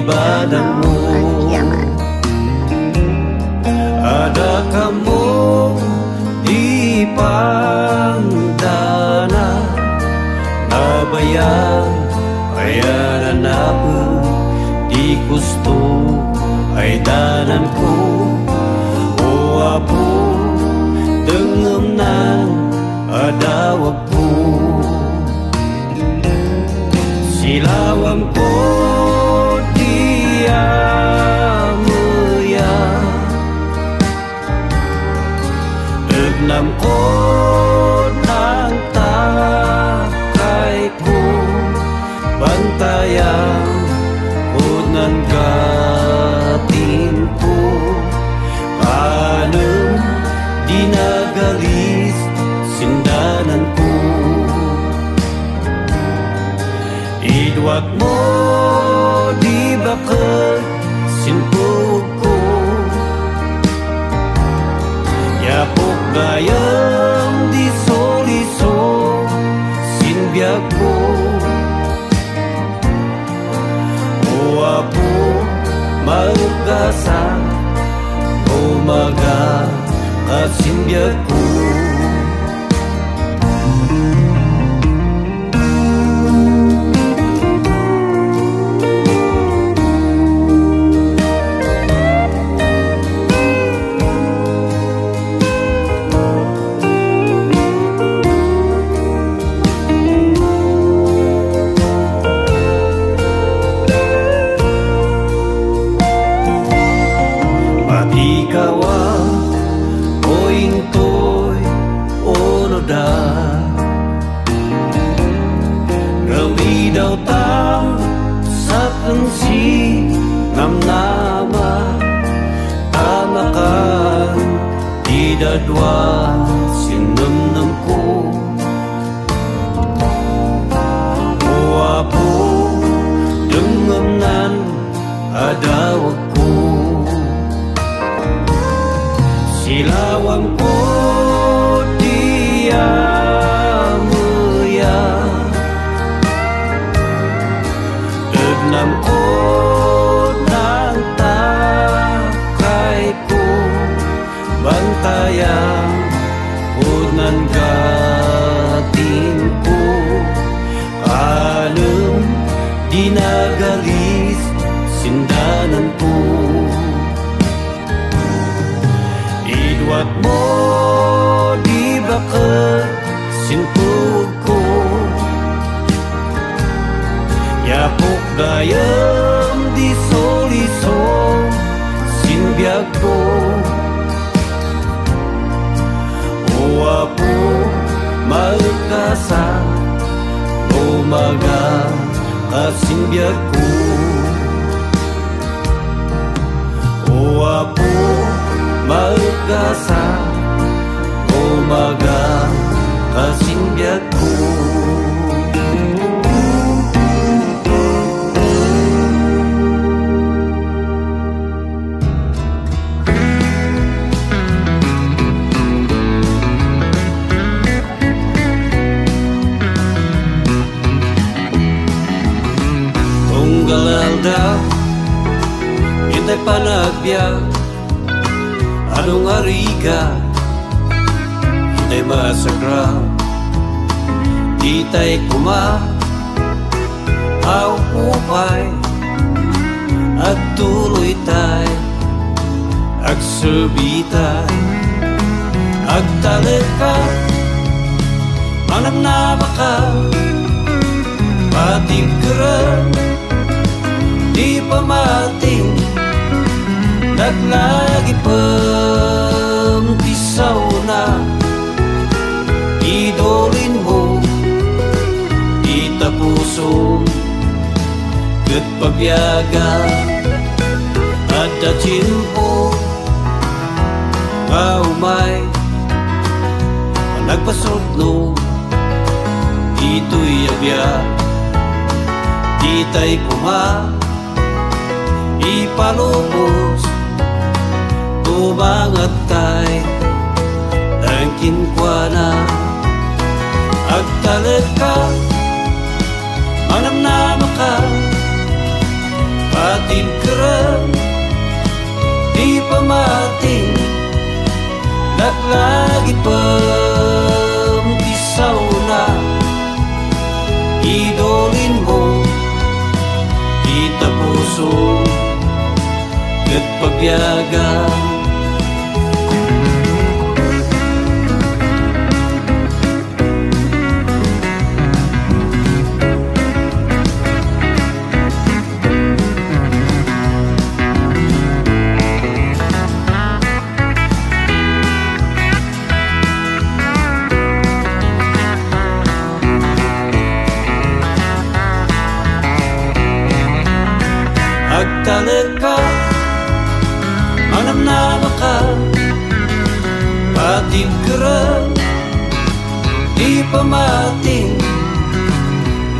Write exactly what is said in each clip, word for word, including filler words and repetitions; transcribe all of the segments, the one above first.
Banangmo. Adda kamo di pandana, nabayan, ayan a napeng, di kusto ay dananko. O Apo, dengngemnan a dawagko. Silawamko ti ameya, egnamko nan takayko, bantayam ket nan gatimko, panem di nagalis sin dananko. Iduakmo di baket sin puogko, yapok gayam di soriso sin biagko. O Apo, maegasa, umaga, kasin biagko. Matikawa, o intoy, o no da. Ngem idawta, saken si namnama, ta makan ti dadua sin nemnemko. O Apo, dengngemnan a dawagko. Silawamko ti ameya, egnamko nan takayko, bantayam ket nan gatimko, panem di nagalis sin dananko. Iduakmo di baket sin puogko, yapok gayam di soriso sin biagko. O Apo, maegasa, umaga, kasin biagko. O Apo, maegasa, umaga, kasin biagko. Tunggal aldaw, intay panagbiag, adu nga rigat, intay masagra, ditay koma, aw upay, agtuloytay, agserbitay, agtalekka, manamnamaka, patiggeren, di pamating, naglagipem ti saona, idulinmo, di tapusom, ket pabiaga, adda tiempo, nga umay, a nagpasudno, ditoy a biag, ditay koma, ipalubos, tumangattay, laeng kenkuana, agtalekka, manamnamaka, pad Timkerem, di pamating, laglagipem ti saona. Idulinmo, ita puso, ket pabiagam. Agtalekka, manamnamaka, patimkerem, di pamating,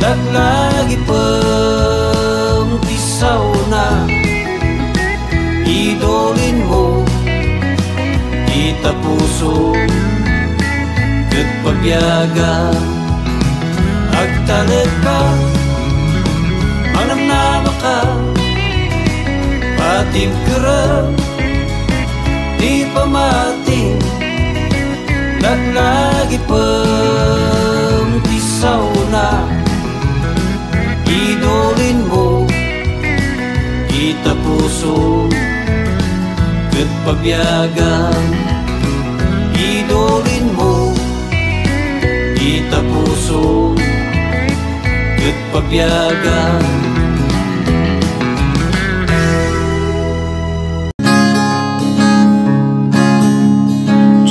laglagipem ti saona. Idulinmo, ita puso, ket pabiagam. Agtalekka, manamnamaka, patimkerem, di pamating, laglagipem ti saona. Idulinmo, ita puso, ket pabiagam. Idulinmo, ita puso, ket pabiagam.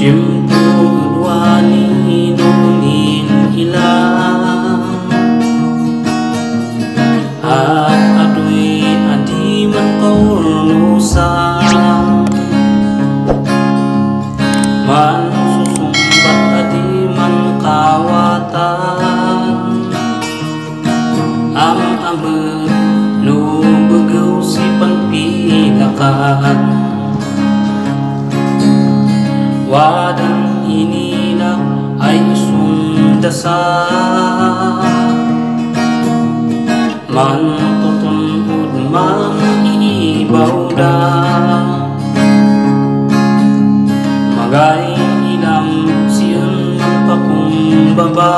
Tiempo ket wani no nin-ilang, ad-adoy a di man kaurnosan, mansusungbat a di man kaawatan. Am-amet no begew sipan pinakan. Wadan inila ay isunda sa, mantuton-od man ibawda. Magay ilam sien manpakumbaba,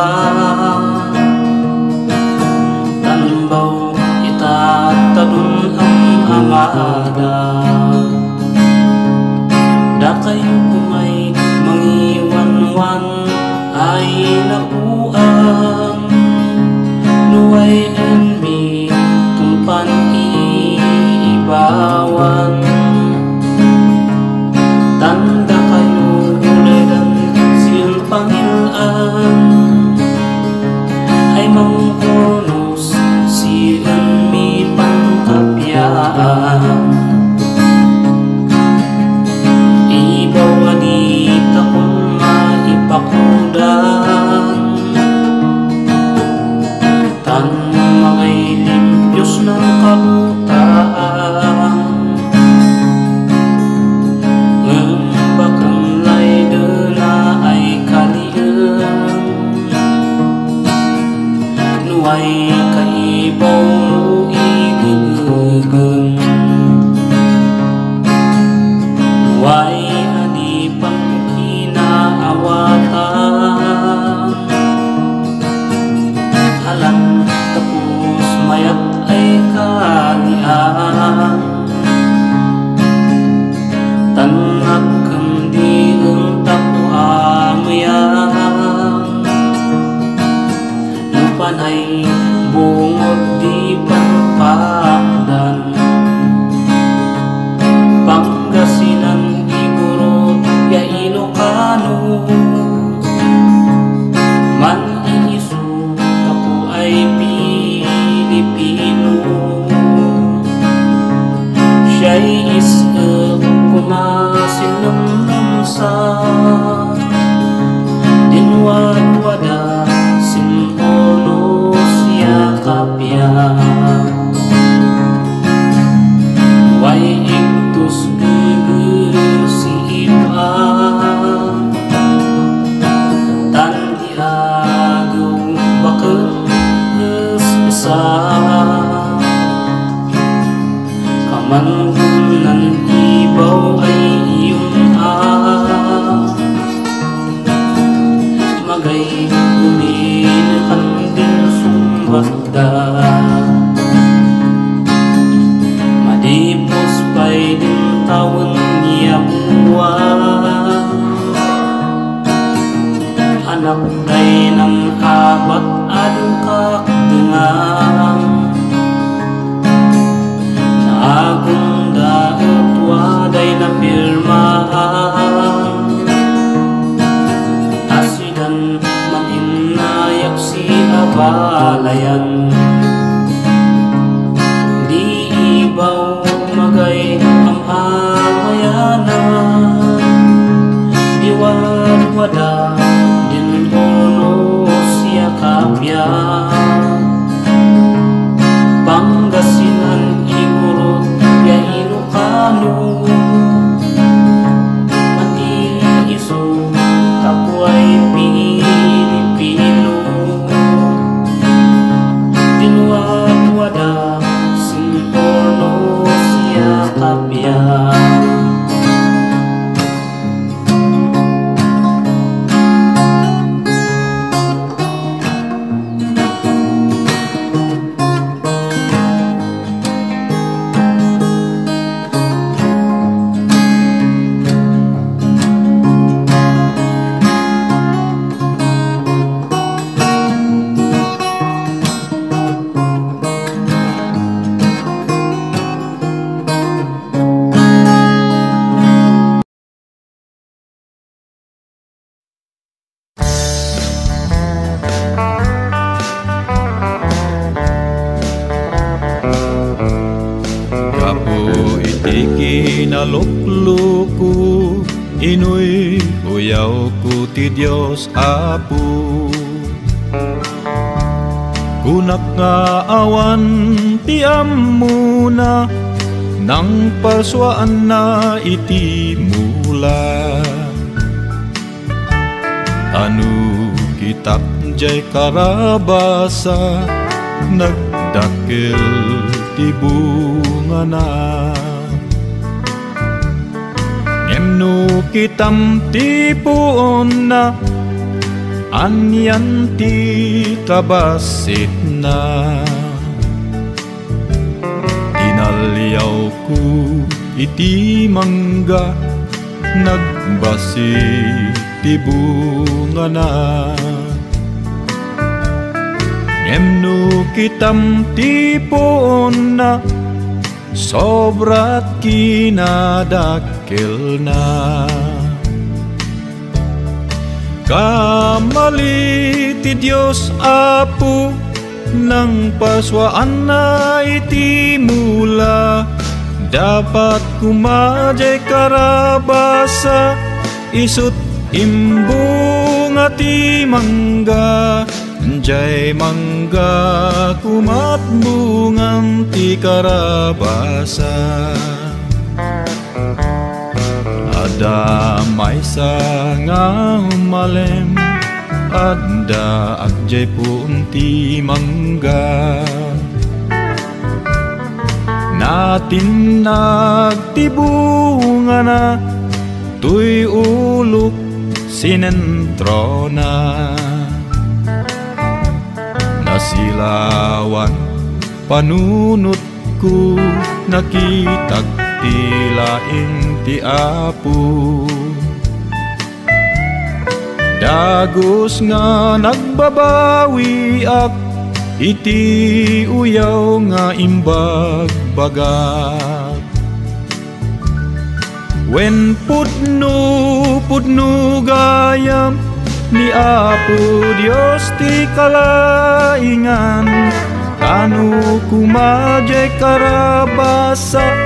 tambaw itattadon am-amada. Dakayo pay mangiwanwan ay napuan, no ay-enmi tungpan ibawan. Tan dakayo ulaydan sien pangil-an ay mangurnos sien mi pangkapiaan. Ibaw a dita kon maipakudan, tan magay limpios nan kabutaan. Ngem baken laydena ay kalien, no ay kaibawmo igegegen. No ay a di pangkinaawatan, alan tapos mayat ay kanian. Tan agkemdien tapno ameyan, no panay bungod di panpakdan. Pangasinan igurot ya Ilocano, man-iisu Tapo ay Pilipino, siya'y is-ek koma sinemnem sa dinwadwada sin-unos ya kapian. Way igtus gege si Ivan, tan agew baken es-esa. Anton nan ibaw ay iyum a magay, ulinekan din sumbatda. Madipos pay din tawen nga buwan, anak day nan abat a dengkak dengan. Naagunda et waday napirmaan. Asidan matinnayak si abalayan. Di ibaw magay am-amayanan. Di wadwada din urnos ya kapian. Pangasinan igurut ya Ilocano, mati isu tapway Pilipino. Din wadwada sin urnos ya kapian. Gapu iti kinalukloko, inuy-uyawko ti Dios Apo. Kunak nga awan ti ammona, nangpasuaanna iti mula. Tano kitak jay karabasa, nagdakkel ti bungana. Ngem no kitam ti puonna, anian ti kabasitna? Inaliawko iti mangga, nagbassit ti bungana. Ngem no kitam ti puonna, sobrat kinadakkelna. Kamali ti Dios Apo, nangpasuaanna iti mula. Dapat koma jay karabasa, isut' imbunga ti mangga. Jay mangga komat bungan ti karabasa. Adda maysa nga umalem, addaak jay puon ti mangga. Natinnag ti bungana toy ulok sinentrona. Nasilawan panunotko, nakitak ti laing ti Apo. Dagus nga nagbabawiak iti uyaw nga imbagbagak. Wen pudno, pudno gayam ni Apo Dios ti kalaingan. Tano koma jay karabasa,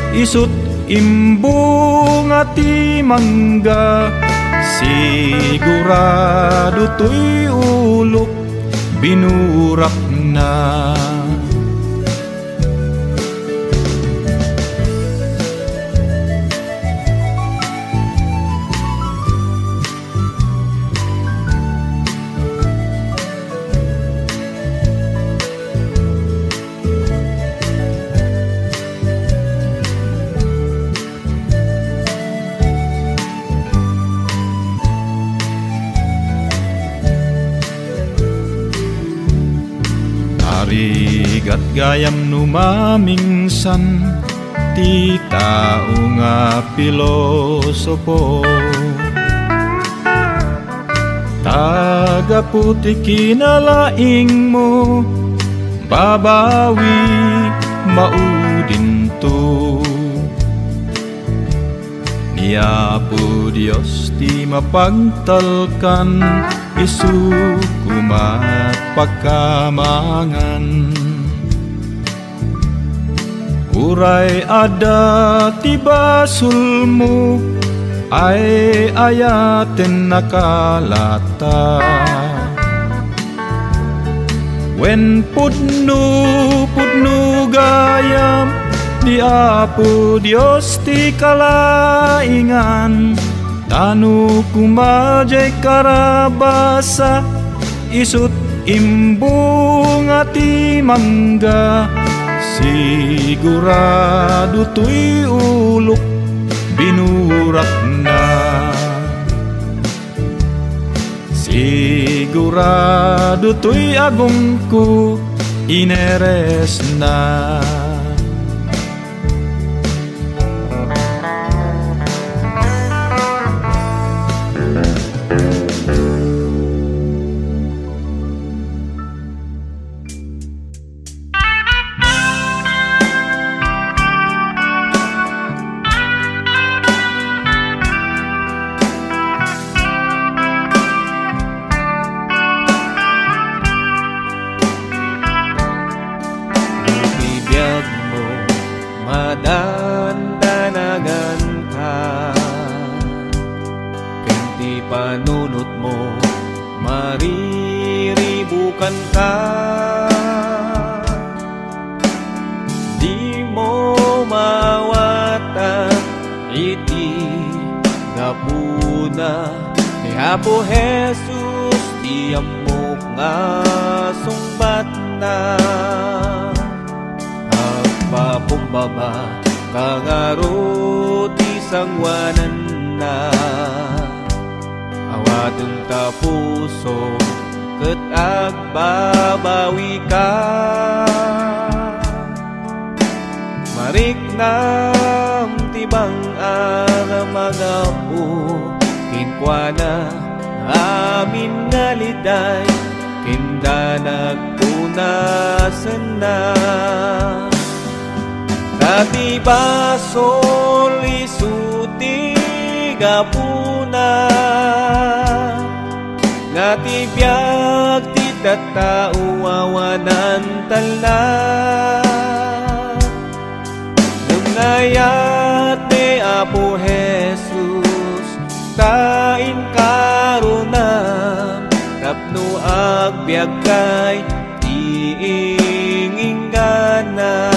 isut' imbunga ti mangga. Sigurado toy ulok binurakna. Gayam no mamingsan ti tao nga pilosopo, ta gapu ti kinalaingmo, babawi maudinto. Ni Apo Dios ti mapagtalkan, isu koma ti pakamangan. Uray adda ti basolmo, ay-ayaten nakalata. Wen pudno, pudno gayam, ni Apo Dios ti kalaingan. Ta no koma diay karabasa, isut' imbunga ti mangga, sigurado toy ulok binurakna. Sigurado toy agongko ineresna. Iti biagmo, madandanaganka, ken ti panunotmo, mariribukanka. Dimo maawatan iti gapuna ni Apo Jesus ti ammok nga sungbatna. Agpakumbaba ka ngarud ti sanguananna. Awatem ta pusom ket agbabawika. Mariknam ti bang-a nga mangapo kenkuana, amin nga liday ken danag punasenna. Ta ti basol isu ti gapuna, nga ti biag ti tattao awanan talna. Ngem nayat ni Apo Jesus ta inkarunam tapno agbiagkay ti inggana.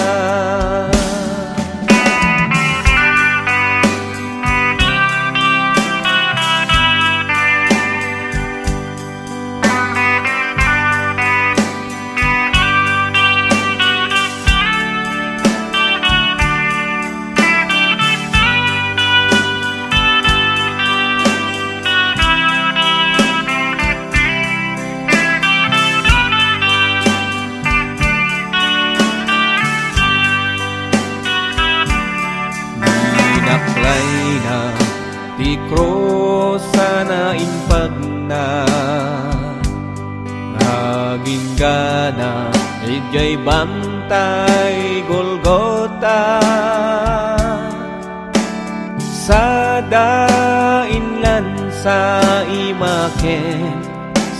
Inaklayna ti krus a naimpagna, nga aginggana idiay Bantay Golgota. Sada inlansa imaken,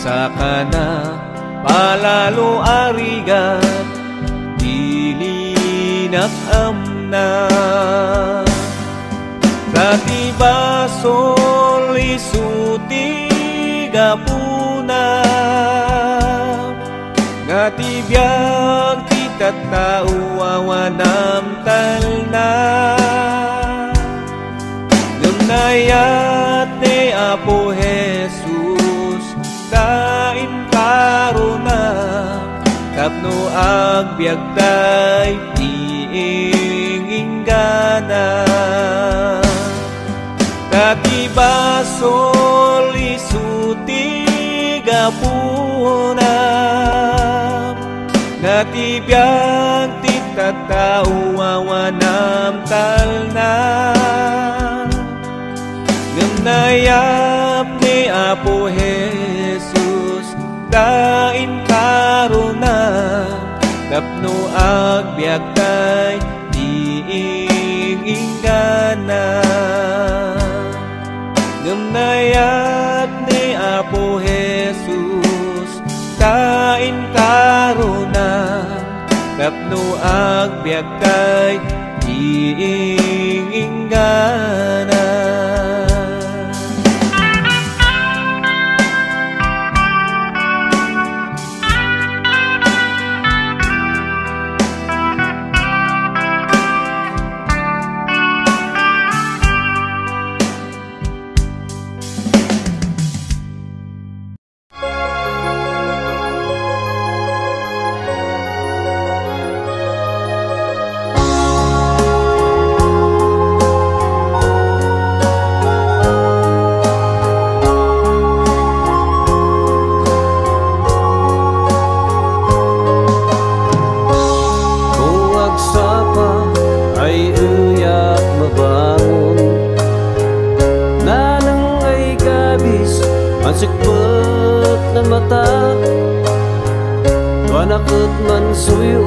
sakana palalo a rigat, dilinak amna. Ta ti basol isu ti gapuna, nga ti biag ti tattao awan amtalna. Ngem nayat ni Apo Jesus ta inkaruna tapno agbiagtay ti inggana. Ta ti basol isu ti gapuna, nga ti biag Ta uwawanam talna, ngem nayab ni Apo Jesus ta inkarona, tapno agbiag tay ti ing-inggana. Ngem nayab ni Apo Jesus ta inkarona, tapno agbiag tay ti ing-inggana. Ko agsapa, ay eyak mabangon. Nanang ay kabis, mansekpet na mata. Tuana ket mansuyo,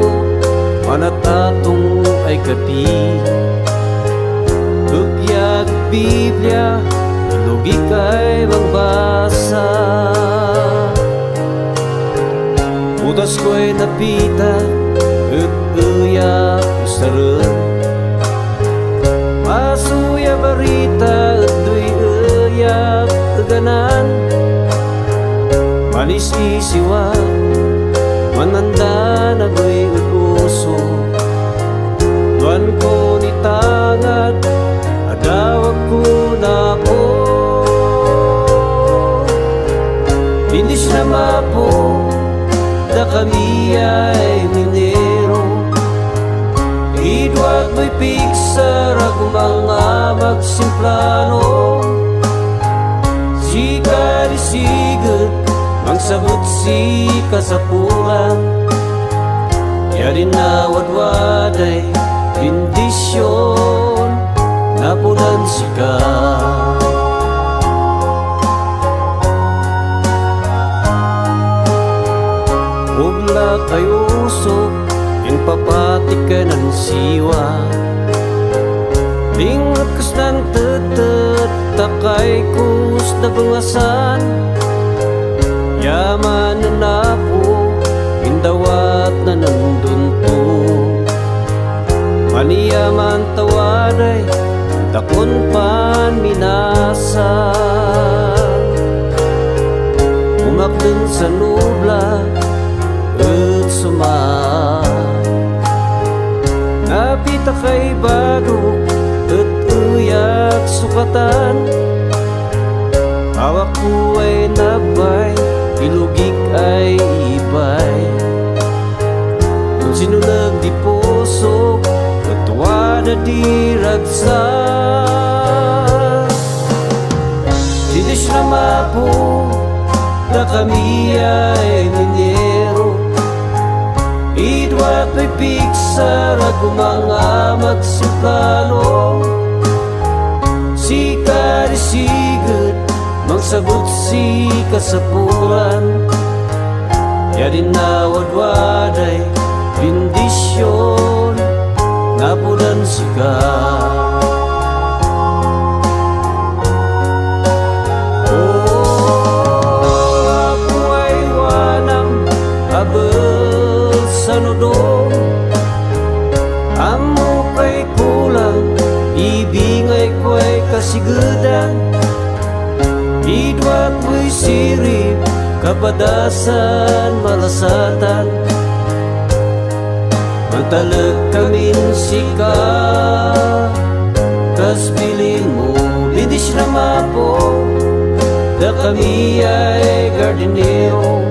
manatatong ay kapi. Eyak Biblia, ilugik ay mangbasa. Butas ko ay napita, et eyak usaren. Masu ya barita, et doy eyak eganan. Manis-isiwa, mananda na doy et uso. Tuan ko ni tangad, adawag ko na po. Bendisyon na mapo, dakami ay minero. Idua toy piksar a kumanga magsimplano. Sika di siged, mangsabut sika sapulan. Yadin na wadwaday bendisyon, napudan sika. Ubla kay usok, impapati ken ansiwa. Linglot kastan tetet, takay kus nabengasan. Yaman na napo, indawat na nandunto. Maniaman tawaday, dakon pan minasa. Umakden sa nubla, et suma. Napita kay bado, et eyak sukatan. Awak ko ay nabay, ilugik ay ibay. Sinuneg di pusok, ket wada di ragsak. Didish na mapo, dakami ay minero. Idwa toy piksar a kumanga magsimplano. Sika di siged, mangsabut sika sapulan. Yadin na wadwaday bendisyon, napudan sika. O Apo, ay wanam a bes a nudom. Ammok ay kulang, ibingay ko ay kasigedan. Idwa koy sirib, kapadasan, malasatan. Mantalek kamin sika, kas bilinmo, bendisyon na mapo, dakami ay gardinero.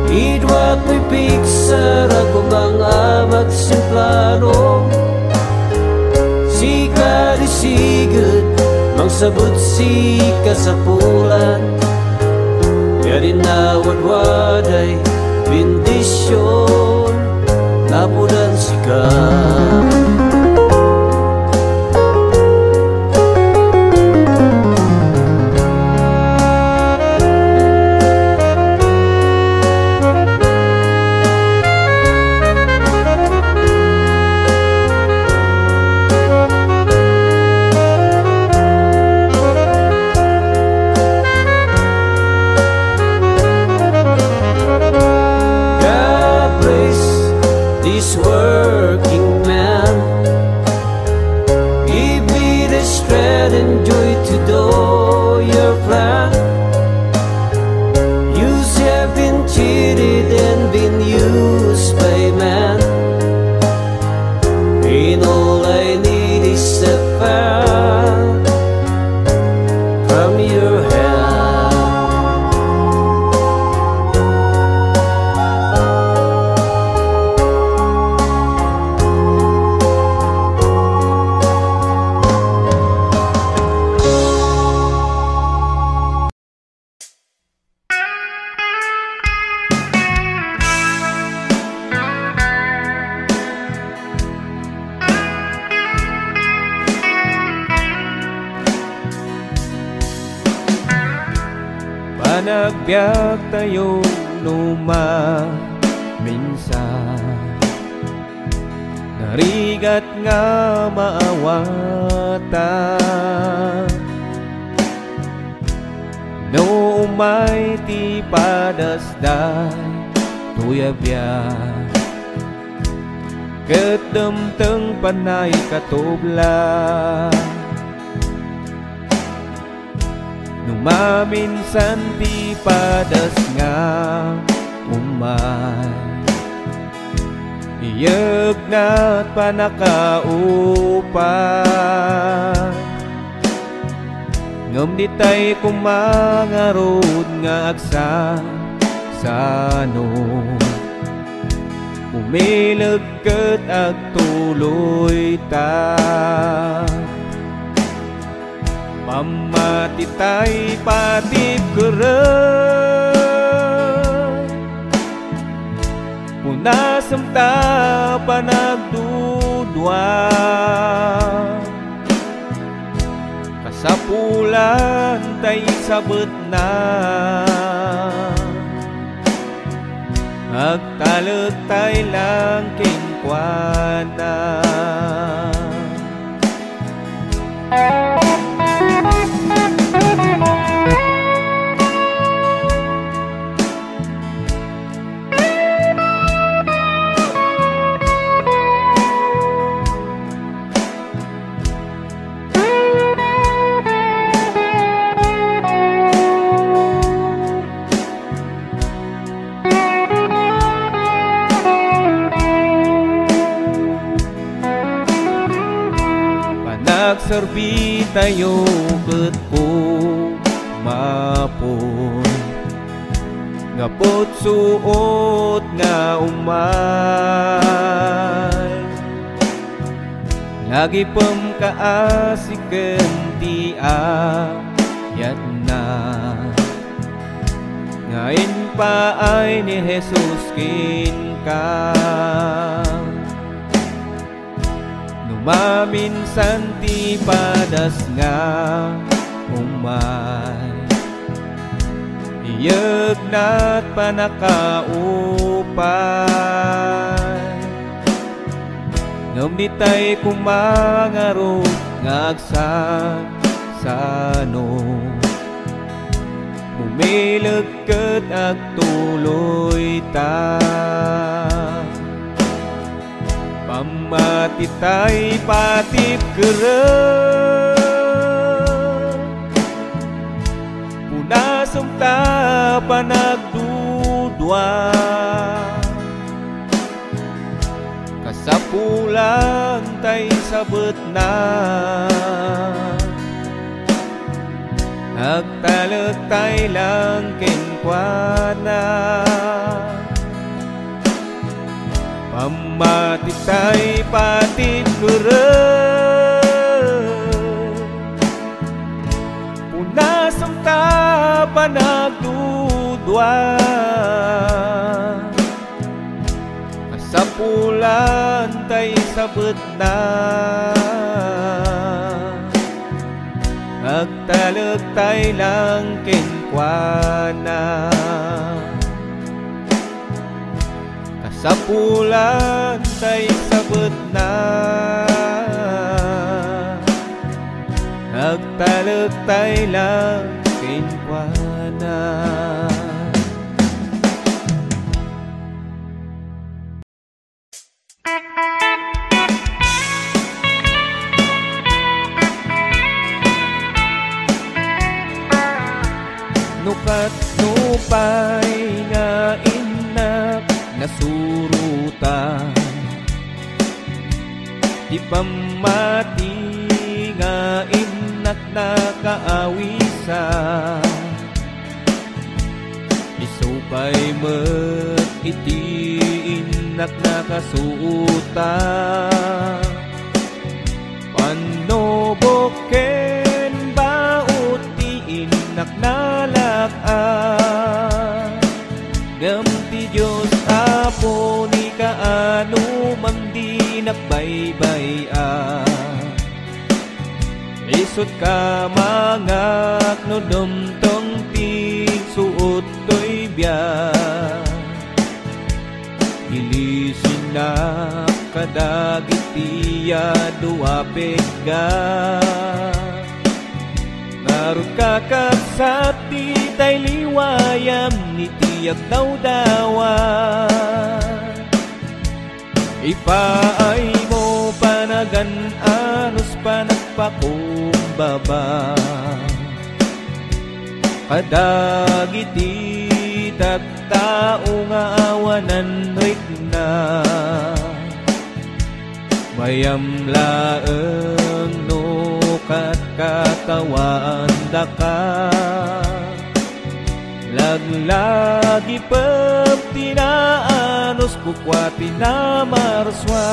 Idwa toy piksar a kumanga magsimplano. Sika di siged, mangsabut sika sapulan. Yadin na wadwaday bendisyon, napudan sika. God. God bless this working man. Give me the strength and joy to do your plan. You have been cheated and been used by man. And all I need is a fire from your hand. Panagbiagtayo no maminsan, narigat nga maawatan. No umay ti padasday toy a biag, ket dumteng panay katubla. No maminsan ti padas nga umay, iyegnat panakaupat. Ngem ditay koma ngarud nga agsasano, umileg ket agtuloy ta. Pammatitay patibkeren, punasem ta panagdudua. Kasapulan tay sabetna, agtalek tay lang kenkuana. Panagserbitayo ket kumapon, gapu suot nga umay. Lagipem kaasiken ti ayatna, nga impaay ni Jesus kenka. No maminsan ti padas nga umay, iyegnat panakaupay. Ngem ditay koma ngarud nga agsasano, umileg ket agtuloy ta. Pammatitay patibkeren, punasem ta panagdudua. Kasapulan tay sabetna, agtalek tay lang kenkuana. Pammatitay patibkeren, punasem ta panagdudua. Kasapulan ta Agtalek tay lang kenkuana. Kasapulan tay sabetna. Agtalek tay lang kenkuana. No kat-, no pay nga innak nasurotan, ti pammati nga innak nakaawisan. Isu pay met iti innak nakasuotan. Pannubok ken baut ti innak nalak-an. Ngem ti Dios Apo ni kaano man dinak baybay-an. Isut' kamangak no dumteng ti suot toy biag. Ilisinnak kadagiti adu a pegga. Ngarud, kakabsat, ditay liwayam iti agdawdawa. Ipaaymo panagan-anos, panagpakumbaba kadagiti tattao nga awanan rikna. Mayam laeng no katkatawaandaka. Laglagipem ti naanos, kukua ti namarsua.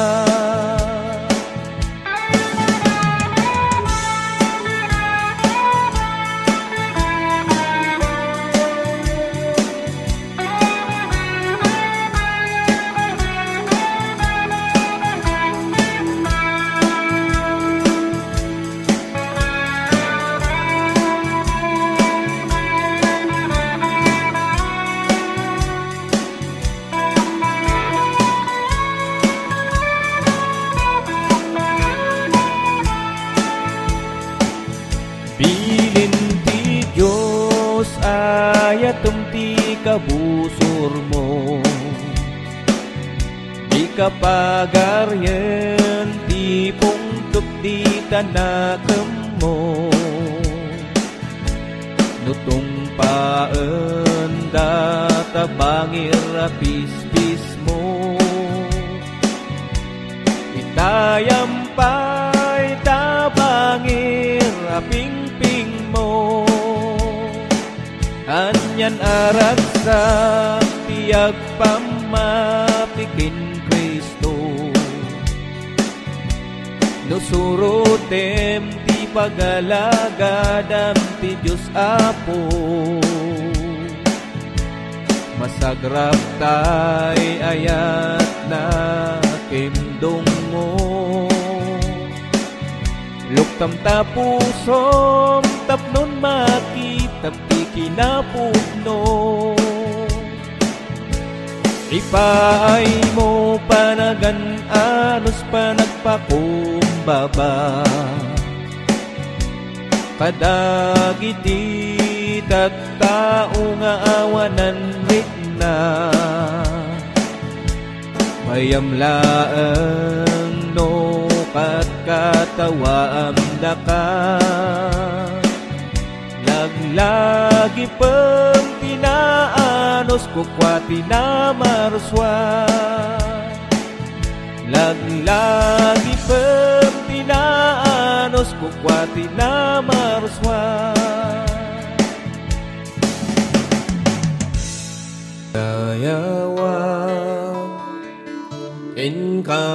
Bilin ti Dios, ayatem ti kabusormo. Dika pagarien ti pungtot dita nakemmo. No tungpaen data bangir a pispismo, itayam pay ta bangir a pingpingmo. Anian a ragsak ti agpammati ken Cristo. No surotem ti pagalagadam ti Dios Apo, masagrap tay ayatna ken dungngo. Luktam ta pusom tapnon makitam ti kinapudno. Ipaaymo panagan-anos, panagpakumbaba kadagiti tattao nga awanan rikna. Mayam laeng no katkatawaandaka. Laglagipem ti naanos, kukua ti namarsua. Laglagipem ti naanos, kukua ti namarsua. Dayawa, inka,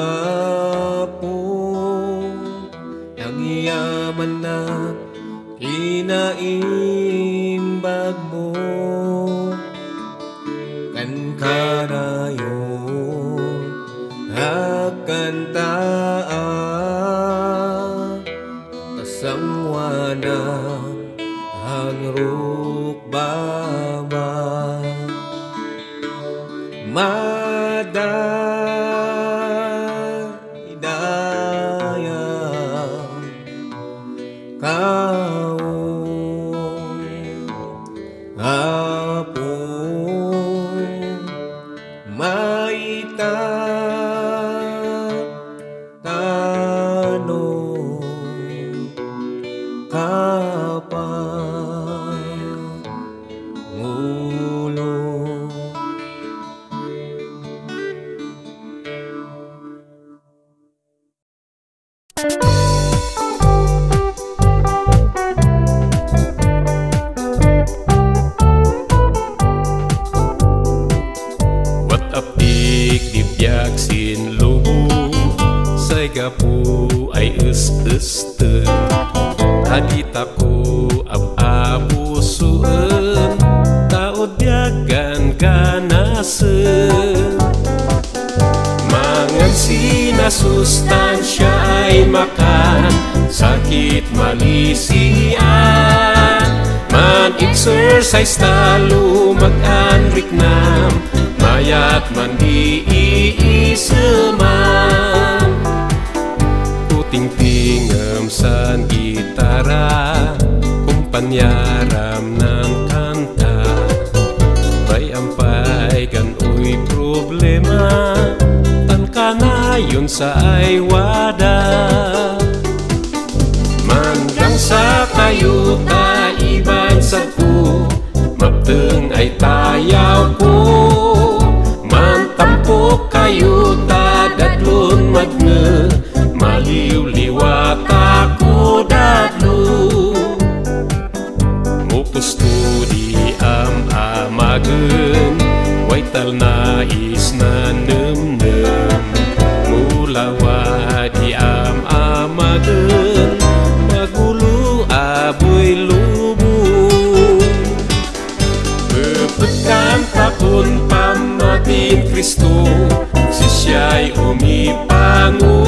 Apo, nangyamanna kinaimbagmo. Kankanayon, agkantaak. Gangwana agrukbaba, madaydayaw kaon, Apo, mayta tano kapangulo. What a pig di biag sin lubong, say gapu ay es-esten. Aditako ab-abusoen, ta udiag ganganasen. Mangan sin nasustansia ay makan, sakit malisian. Man-exercise ta lumag-an riknam, mayat man di iiseman. Kutingtingem san gitara, kumpaniaram nan kanta. Bay-am pay gan-oy problema, tan kanayon sa ay wada. Mandangsakayo ta ibansagko, mapteng ay tayawko. Mantampok kayo ta dadlon madnge, maliwliwatako dadlo. Mupusto di am-amagen, way talna isna nemnem. Mulawa di am-amagen, magulo a buy lubong. Pepekkan takon pammatin Cristo, sisiay umipango.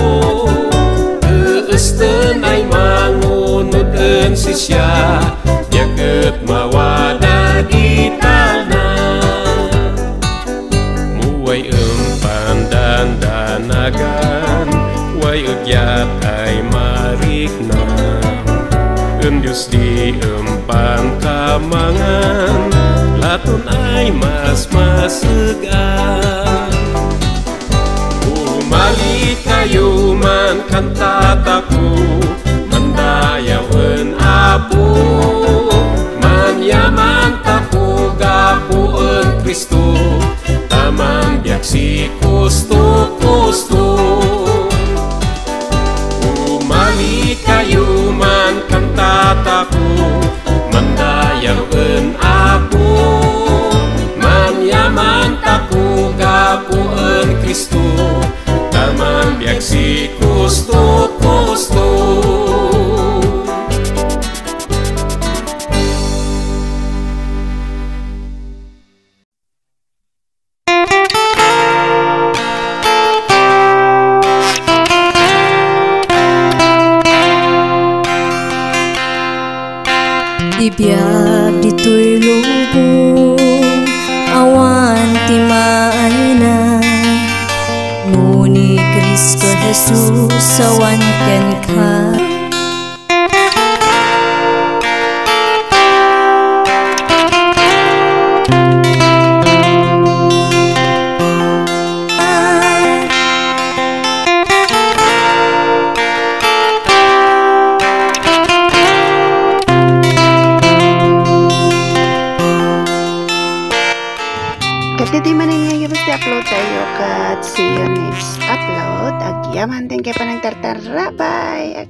Eesten ay mangunod en sisia, diak ket mawada di talna. Muway em pandandanagan, way egyat ay marikna. En Dios di em pankamangan, laton ay masmaseg-an. Umalikayo man kantatako, mandayaw en Apo. Manyamantako gapu en Cristo, ta manbiag si kusto-kusto. Umalikayo man kantatako, mandayaw en Apo. Manyamantako gapu en Cristo, ta manbiag si kusto-kusto. Ibiag ditoy lubong, awan ti maayna. No ni Cristo Jesus awan kenka. Ket iti manen nga years ti upload tayo, ket see you next upload. Agyaman, thank you panagtartarabay.